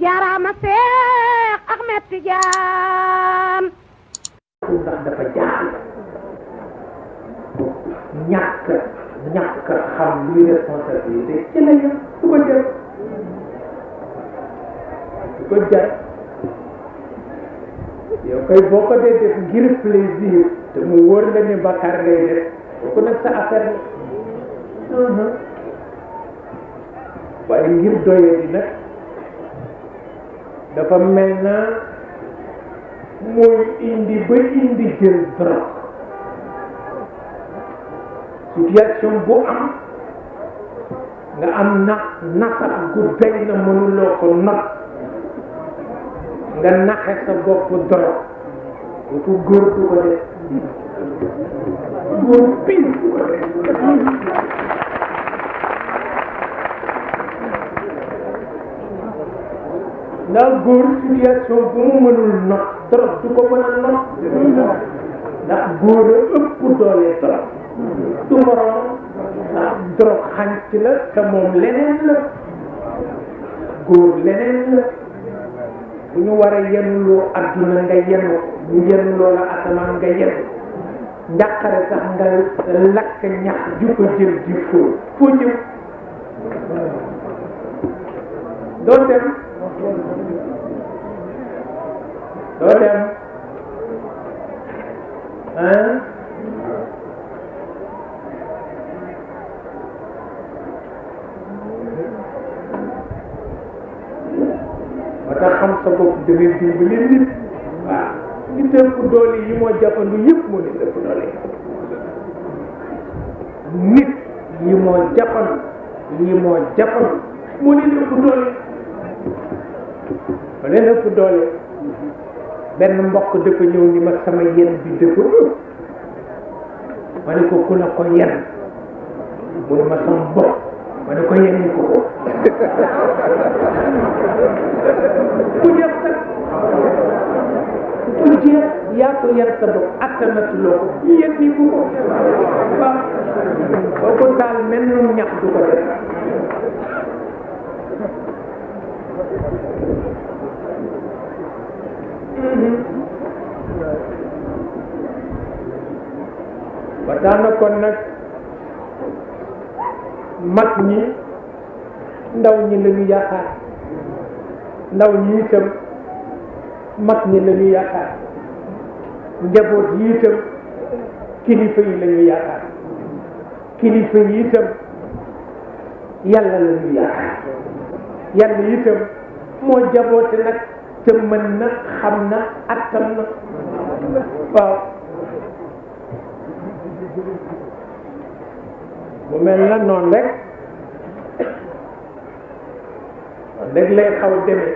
jaaraama Seex Ahmed Tijaan ndax dafa jaaxle ñàkk xam luy responsabilité ci la yem du ko jar yow koy boo ko dee def ngir plaisir te mu wóor la ne bakkaar ngay def boo ko nag sa affaire la waaye ngir doye di nag dafa mel na mooy indi ba indi jël drogue situation bu am nga am nasax gu doy na mënuloo ko not nga naxe sa bopp drogue bu ko góor du ko def góor pin du ko def ndax góor situation bu mu mënul not drogue du ko mën a not ndax góor a ëpp doole drogue du moroom ndax drogue xànc la te moom leneen la góor leneen la bu ñu war a yenuloo adduna nga yenu ñu yenuloo la asamaan nga yenu njàqare sax nga lakk ñax ju ko jël ji foo ñëw doo dem ba tax xam sa bopp da ngay dimbali nit waaw nit ëpp doole yi moo jàppandu yëpp moo nit ëpp doole nit yi moo jàppandu moo nit ëpp doole ma leen ëpp doole benn mbokk dafa ñëw ni ma sama yen bi dafa ëpp ma ne ko ku la ko yen mu ne ma sama bopp ma ne ko yenni ko ku jeex sax ku jeex yaa ko yar sa bopp attanatuloo ko yenni ko waaw boo ko taal mel nu ñax du ko def ba daana kon nag mag ñi ndaw ñi la ñu yaakaar ndaw ñi itam mag ñi la ñu yaakaar njaboot yi itam kilifa yi la ñu yaakaar kilifa yi itam yàlla la ñu yaakaar yàlla itam moo jaboote nag te mën na xam na attan na waaw mu mel na noonu rek lay xaw demee